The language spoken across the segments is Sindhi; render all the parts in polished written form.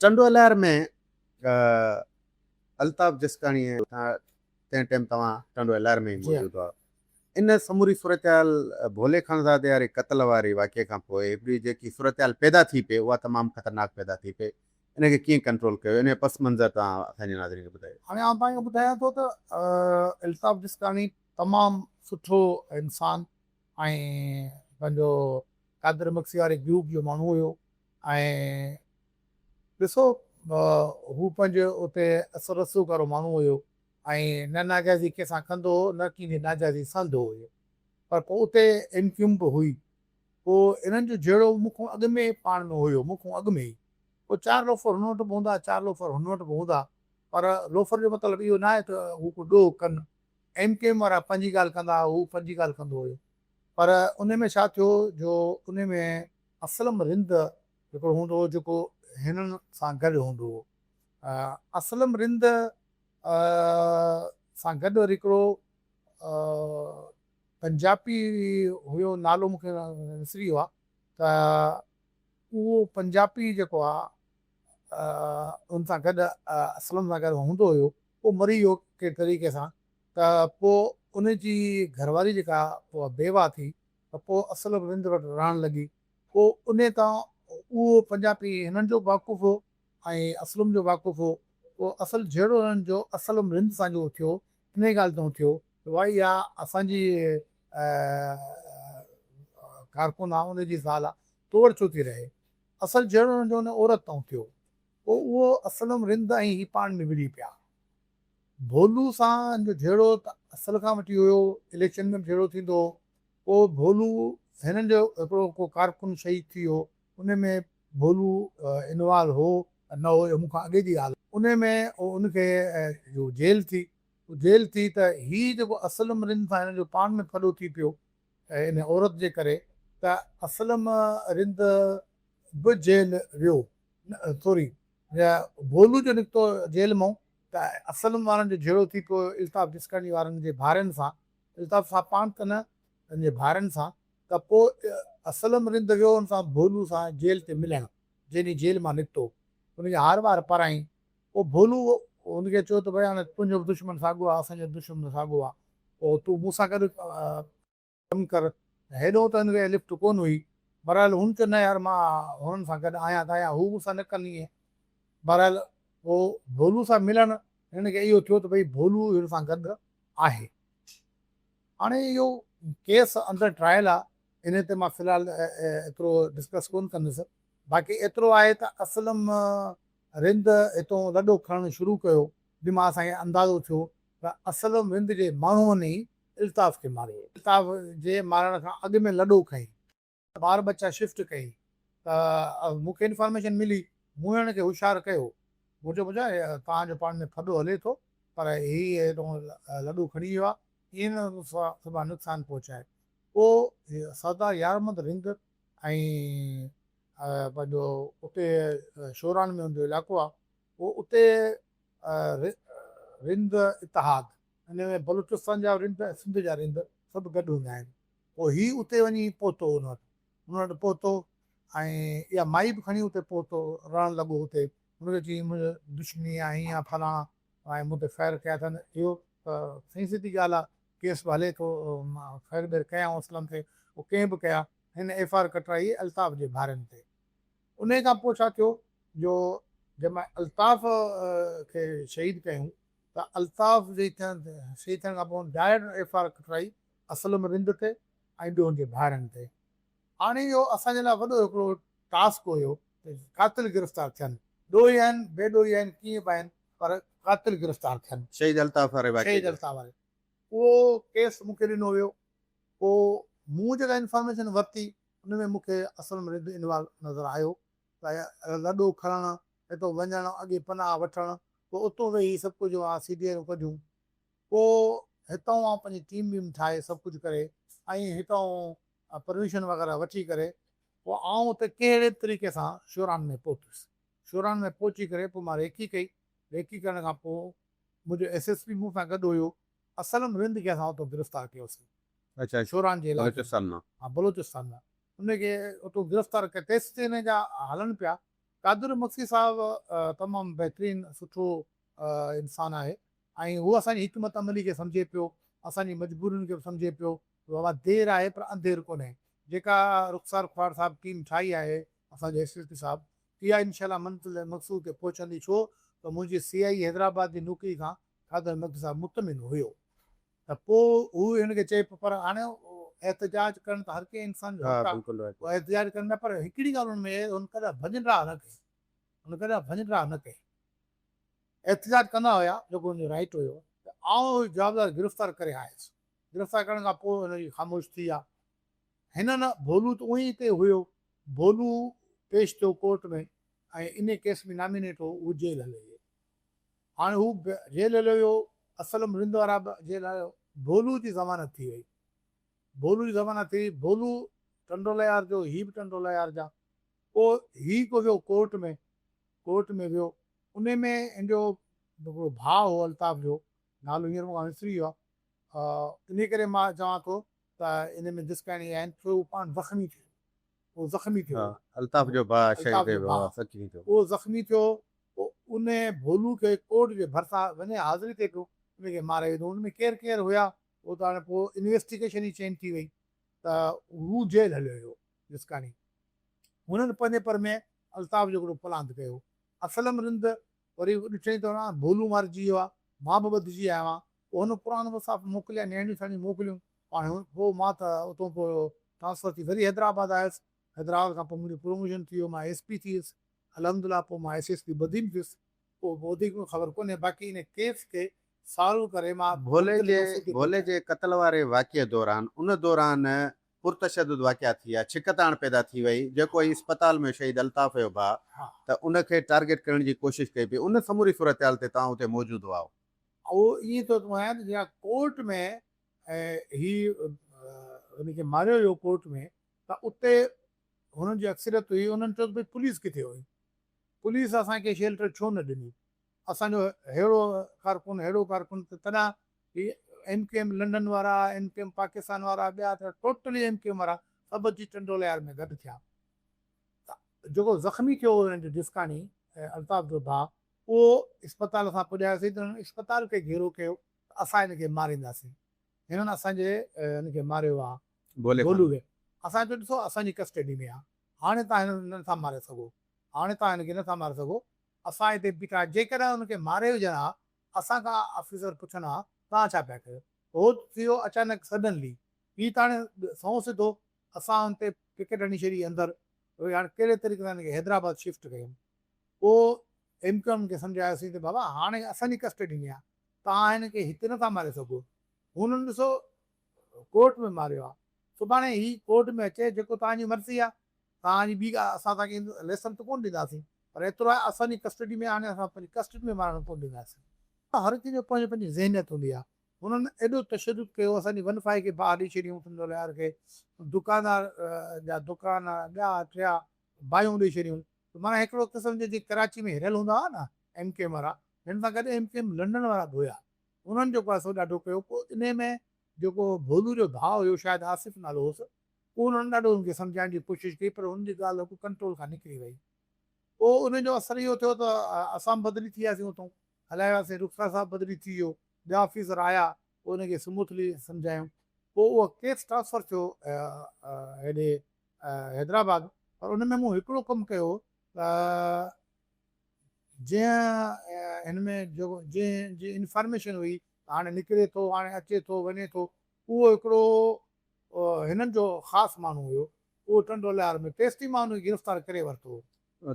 ٽنڊو الهيار ۾ الطاف جسڪاڻي تنهن ٽائيم توهان ٽنڊو الهيار ۾ ئي موجود هئا. ان سموري صورتحال ڀولي خانزادي واري قتل واري واقعي کان پوء هڪڙي جيڪي صورتحال پيدا ٿي پئي اها تمام خطرناڪ پيدا ٿي پئي ان کي ڪيئن ڪنٽرول ڪيو ان جو پس منظر توهان اسان جي ناظرين کي ٻڌايو. هاڻي آئون توهان کي ٻڌايان ٿو ته الطاف جسڪاڻي تمام سٺو انسان ۽ پنهنجو قادر مگسي واري گروپ جو ماڻهو هيو ۽ ڏسو هو پنهنجي اتي اثر رسوخ وارو ماڻهو هيو ۽ نه ناجائزي ڪنهن سان ڪندو هو نه ڪنهن جي ناجائزي سهندو هيو پر پوء اتي ايم ڪيو ايم به هئي پوء انهن جو جهيڙو مون کان اڳ ۾ پاڻ ۾ هيو مون کان اڳ ۾ ئي پوء چار لوفر هن وٽ به هوندا چار لوفر هن وٽ به هوندا پر لوفر جو مطلب اهو ناهي ته هو ڪو ڏوهه ڪن ايم ڪيو ايم وارا پنهنجي ڳالهه ڪندا هو پنهنجي ڳالهه ڪندو هيو پر ان ۾ ڇا ٿيو جو ان ۾ اسلم رند هڪڙو هوندو هو جيڪو هنن سان گڏ هوندو هو. اسلم رند سان گڏ وري هڪڙو پنجابي هيو نالو مون کي وسري ويو آهي ته اهو پنجابي جيڪو آهي ان سان گڏ اسلم سان گڏ هوندو هيو اهو مري ويو ڪنهن طريقي سان ته پوء ان جي گهرواري جيڪا اها بيواهه ٿي ته پوء اسلم رند وٽ رهڻ لڳي پوء انهيء تان اهو پنجابي هنن جو به واقف هو ۽ اسلم جو واقف هو. پوء اصل جهيڙو هنن جو اسلم رند سان جو ٿيو، انهيء ڳالهه تان ٿيو ته ڀائي اها اسان جي ڪارڪن آ، ان جي زال آ، تو وٽ ڇو ٿي رهي؟ اصل جهيڙو هنن جو ان عورت تان ٿيو. پوء اهو اسلم رند ۽ هي پاڻ ۾ وڙهي پيا. ڀولو سان هن جو جهيڙو ته اصل کان وٺي هيو، اليڪشن ۾ به جهيڙو ٿيندو هو. پوء ڀولو هنن جو هڪڙو ڪو ڪارڪن شهيد ٿي ويو، ان ۾ ڀولو انوالو هو نه هو اهو مون کان اڳي جي ڳالهه آهي. ان ۾ ان کي جو جيل ٿي، جيل ٿي ته هي جيڪو اسلم رند سان هنن جو پاڻ ۾ ڦڏو ٿي پيو ان عورت جي ڪري ته اسلم رند به جيل ويو سوري ڀولو جو نڪتو جيل مان ته اسلم وارن جو جهيڙو ٿي پيو الطاف جسڪاڻي وارن جي ڀائرن سان الطاف صاحب پاڻ ته نه پنهنجي ڀائرن سان ته پوء اسلم رند ويو ان سان ڀولو سان جيل تي ملڻ جنهن ڏينهن جيل مان نڪتو ان جي هار وار پرائين پوء ڀولو ان کي چيو ته ڀئي هاڻي تنهنجو به دشمن ساڳيو آهي اسان جو به دشمن ساڳيو آهي پوء تون مون سان گڏ ڪم ڪر هيڏو ته ان کي لفٽ ڪونه هئي بهرحال هن چيو نه يار مان هنن سان گڏ آهيان ته آهيان هو مون سان نه ڪن ائين بهرحال پوء ڀولو سان ملڻ هن کي اهو ٿيو ته ڀئي ڀولو هن سان گڏ آهي. هاڻي اهو ڪيس اندر ٽرائل آ انهي تي مان في الحال ايترو ڊسڪس ڪون ڪندس باقي ايترو آهي ته اسلم رند هتون لڏو کڻڻ شروع ڪيو جنهن مان اسان کي اندازو ٿيو ته اسلم رند جي ماڻهن ئي الطاف کي ماريو. الطاف جي مارڻ کان اڳ ۾ لڏو کنئي. ٻار ٻچا شفٽ ڪئي ته مون کي انفارميشن ملي، مون هن کي هوشيار ڪيو، مون چيو پڇا توهان جو پاڻ ۾ ڦڏو هلي ٿو پر هي هيڏو لڏو کڻي ويو آهي ائين نه سڀان نقصان پهچائي. پوء سردار يارمحمد رند ۽ پنهنجو اتي شوران ۾ ان جو علائقو آهي پوء اتي رند اتحاد ان ۾ بلوچستان جا رند ۽ سنڌ جا رند سڀ گڏ هوندا آهن. پوء هي اتي وڃي پهتو ان وٽ. ان وٽ پهتو ۽ اها مائي به کڻي اتي پهتو، رهڻ لڳو اتي. هن کي چيائين منهنجو دشمني آهي هيئن آهي فلاڻا ۽ مون تي فائر ڪيا اٿن. اهو ته سائين سڌي ڳالهه آهي، ڪيس به هلي ٿو، فائر ٻير ڪيائون اسلم تي، اهو ڪنهن به ڪيا. هن ايف I R ڪٽرائي الطاف جي ڀائرن تي. انهيء کان پوء ڇا ٿيو جو جنهن مهل الطاف کي شهيد ڪيائون ته الطاف جي شهيد ٿيڻ کان پوء ڊائريڪٽ ايف I R ڪٽرائي اسلم رند تي ۽ ٻين جي ڀائرن تي. هاڻي اهو اسان جي لاء وڏو هڪڙو ٽاسڪ هيو ته قاتل گرفتار ٿين. ڏوهي آهن، بي ڏوهي آهن، ڪيئن به آهن پر قاتل گرفتار ٿين. شهيد الطاف واري واقعي شهيد جو. الطاف واري اهو ڪيس مون کي ڏنو ويو. پوء مون جيڪا انفارميشن ورتي ان ۾ مون کي اسلم رند انوالو نظر آيو ته لڏو کڻڻ، هتو وڃڻ، اڳي پناهه وٺڻ، پوء اتو ويهي سڀ ڪجهه سي ڊي ايل ڪڍيون. پوء هتئون آئون پنهنجي ٽيم ويم ٺاهي سڀ ڪجهه ڪري ۽ هتئون پرميشن وغيره وٺي ڪري پوء آئون اتي ڪهڙي به طريقي سان شوران ۾ پهتس. شوران ۾ پهچي ڪري پوء مان ريڪي ڪئي. ريڪي ڪرڻ کان پوء منهنجو ايس ايس پي مون سان گڏ هيو. اسلم رند کي اسان اتو گرفتار ڪيوسين. اڇا شوران جي علائقي بلوچستان مان. ها بلوچستان مان ان کي اتو گرفتار ڪيو. تيستائين ان جا هلن پيا. قادر مگسي صاحب تمام بهترين سٺو انسان آهي ۽ هو اسان جي حڪمت عملي کي سمجهي پيو، اسان جي مجبورين کي به سمجهي پيو ته بابا دير آهي پر انڌير ڪونهي. جيڪا رخسار کهاڙ صاحب ٽيم ٺاهي آهي اسان جي ايس ايس پي صاحب اها انشاء الله منزل مقصود تي پهچندي ڇو ته منهنجي سي آء اي حيدرآباد جي نوڪري کان قادر مگسي صاحب مطمئن هيو ته پوء هو هن کي چئي پيو پر هاڻي احتجاج ڪرڻ ته هر ڪنهن انسان جو حق آهي اهو احتجاج ڪرڻ پيا پر هڪڙي ڳالهه هن ۾ هن ڪڏهن ڀڃ ڊاهه نه ڪئي هن ڪڏهن ڀڃ ڊاهه نه ڪئي احتجاج ڪندا هيا جيڪو هن جو رائيٽ هيو ته آئون جوابدار گرفتار ڪري آيس گرفتار ڪرڻ کان پوء هن جي خاموش ٿي ويا هنن ڀولو ته اونئي هتي هيو ڀولو پيش ٿيو ڪورٽ ۾ ۽ انهي ڪيس ۾ نامينيٽ هو اهو جيل هلي ويو هاڻي هو به جيل هليو ويو، اسلم رند وارا به جيل هليا ويا، ڀولو جي ضمانت ٿي وئي. ڀولو جي ضمانت ٿي وئي، ڀولو ٽنڊولهيار جو، هي به ٽنڊولهيار جا. پوء هي ڪو ويو ڪورٽ ۾، ڪورٽ ۾ ويو، انهي ۾ هن جو هڪڙو ڀاء هو الطاف جو، نالو هينئر مون کان وسري ويو آهي، انهي ڪري مان چوان ٿو ته انهي ۾ جسڪاڻي آهن، ڇو هو پاڻ زخمي ٿيو. اهو زخمي ٿيو هو. الطاف جو ڀاء شهيد ٿي ويو هو، زخمي ٿيو. اهو زخمي ٿيو هو، پوء ان ڀولو کي ڪورٽ جي ڀرسان وڃي حاضري تي پيو، ان کي ماري وڌو. ان ۾ ڪير ڪير هيا، اهو ته هاڻي پوء انويسٽيگيشن ئي چينج ٿي وئي ته هو جيل هليو ويو جسڪاڻي. هنن پنهنجي پر ۾ الطاف جو هڪڙو پلاند ڪيو. اسلم رند وري ڏٺائين ته ڀولو مارجي ويو آهي، مان به ٻڌجي آيو آهيان. پوء هن قرآن مصحف موڪليا، نياڻيون ساڻيون موڪليون. پاڻ پوء مان ته اتون پوء ٽرانسفر ٿي وري حيدرآباد آيس. حيدرآباد کان پوء منهنجو پروموشن ٿي ويو، مان ايس پي ٿي ويس. الحمدلله پوء مان ايس ايس پي بدين ٿيس. پوء وڌيڪ مون کي خبر ڪونهي، باقي ان ڪيس کي سالو ڪري مان ڀولي جي ڀولي جي قتل واري واقعي دوران ان دوران پرتشدد واقعا ٿي ويا، ڇڪتاڻ پيدا ٿي وئي، جيڪو هي اسپتال ۾ شهيد الطاف جو ڀاء ته ان کي ٽارگيٽ ڪرڻ جي ڪوشش ڪئي پئي، ان سموري صورتحال تي توهان اتي موجود هئائو. اهو ائين ٿو ته ٻڌايان ته جيڪا ڪورٽ ۾ هي هن کي ماريو ويو ڪورٽ ۾ ته اتي هنن جي اڪثريت هئي، انهن چيو ته ڀئي پوليس ڪٿي هئي، پوليس اسان کي شيلٽر ڇو نه ڏني، اسان جو ههڙو ڪارڪن ههڙو ڪارڪن ته تڏهن هي ايم ڪيو ايم لنڊن وارا، ايم ڪيو ايم پاڪستان وارا، ٻيا ته ٽوٽلي ايم ڪيو ايم وارا سڀ اچي ٽنڊو لهيار ۾ گڏ ٿيا ته جيڪو زخمي ٿيو هو هنن جو جسڪاڻي الطاف جو ڀاء اهو اسپتال اسان پڄايوسين ته هنن اسپتال کي گهيرو ڪيو ته اسان هن کي مارينداسين هنن اسان جي هن کي ماريو آ ڀولو کي اسان چيو ڏسو اسان جي ڪسٽڊي ۾ آ هاڻي توهان هن کي نٿا ماري سگهو هاڻي توهان هن کي نٿا ماري سگهو اسان هتي بيٺا جيڪڏهن هن کي ماري وجهن ها اسان کان آفيسر پڇن ها توهان ڇا پيا ڪيو هو ٿي ويو اچانڪ سڊنلي هي ته هاڻي سنئون سڌو اسان هن تي ٽڪيٽ هڻي ڇڏي اندر هاڻي ڪهڙي طريقي سان هن کي حيدرآباد شفٽ ڪيون پوء ايم ڪيو ايم کي سمجهايوسين ته بابا هاڻي اسان جي ڪسٽڊي ۾ آهي توهان هن کي هتي نٿا ماري سگهو هنن ڏسو ڪورٽ ۾ ماريو آهي سڀاڻي هي ڪورٽ ۾ اچي جيڪو توهان جي مرضي آهي توهان جي ٻي ڪا اسان توهان کي ليسن ته ڪونه ڏينداسين پر ايترو آهي اسان جي ڪسٽڊي ۾ آڻي اسان پنهنجي ڪسٽڊي ۾ مارڻ ڪونه ڏينداسين. هر ڪنهن جو پنهنجو پنهنجي ذهنيت هوندي آهي هنن ايڏو تشدد ڪيو اسان جي ون فائي کي باهه ڏئي ڇڏيون سمجهو لهار کي دڪاندار جا دڪان ٻيا ٽيا باهيون ڏئي ڇڏيون ته معنيٰ هڪڙو قسم جي جيڪي ڪراچي ۾ هريل هوندا هئا نه ايم ڪيو ايم وارا هن سان گڏ ايم ڪيو ايم لنڊن وارا به هيا انهن جيڪو آهي سو ڏاڍو ڪيو پوء انهي ۾ جيڪو ڀولو جو ڀاء هيو شايد آصف نالو هوس پوء انهن ڏاڍو هن کي سمجهائڻ جي ڪوشش ڪئي پر هن جي ڳالهه هڪ ڪنٽرول کان نڪري وئي پوء انهي جو اثر اهو ٿيو ته اسان به بدلي ٿي وياسين اتون هليا وياسين رخسار صاحب بدلي ٿي ويو ٻيا آفيسر آيا پوء انهن کي سموٿلي سمجهايون پوء اهو ڪيس ٽرانسفر ٿيو هيڏي حيدرآباد پر ان ۾ مون هڪڙو ڪم ڪيو ته جنهن هن ۾ جيڪو جنهن جي انفارميشن هئي ته هاڻي نڪري ٿو هاڻي اچي ٿو وڃي ٿو اهو هڪڙو هنن جو خاص ماڻهو هيو اهو ٽنڊو الهيار ۾ تيستائين مان ان کي گرفتار ڪري ورتو هو.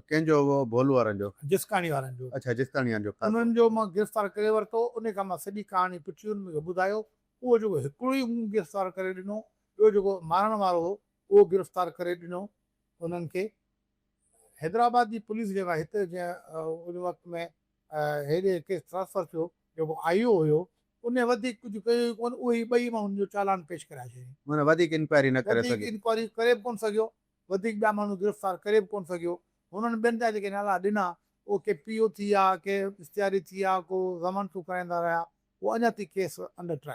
ڪنهن جو هو ڀولو وارن جو؟ جسڪاڻي وارن جو. اڇا جسڪاڻي وارن جو خاص هو. انهن جو مان گرفتار ڪري ورتو ان کان مان سڄي ڪهاڻي پڇي انهن مون کي ٻڌايو اهو جيڪو هڪڙو ئي مون گرفتار ڪري ڏنو ٻيو جيڪو مارڻ وارو هو اهو گرفتار ڪري ڏنو انهن کي حيدرآباد جي پوليس جيڪا هتي جنهن ان وقت ۾ هيڏي ڪيس ٽرانسفر ٿيو جيڪو آء او هيو ان وڌيڪ ڪجهه ڪيو ئي ڪونه اهي ٻئي ماڻهن جو چالان پيش ڪرائي ڇڏيائين. معنيٰ وڌيڪ انڪوائري نه ڪري وڌيڪ سگهي. انڪوائري ڪري به ڪونه سگهيو وڌيڪ ٻيا ماڻهو گرفتار ڪري به ڪونه سگهيو هنن ٻين جا جيڪي نالا ڏنا اهي ڪي پي او ٿي ويا ڪي اشتهاري ٿي ويا ڪو ضمانتون ڪرائيندا رهيا اهو اڃا تائين ڪيس انڊر ٽرائل.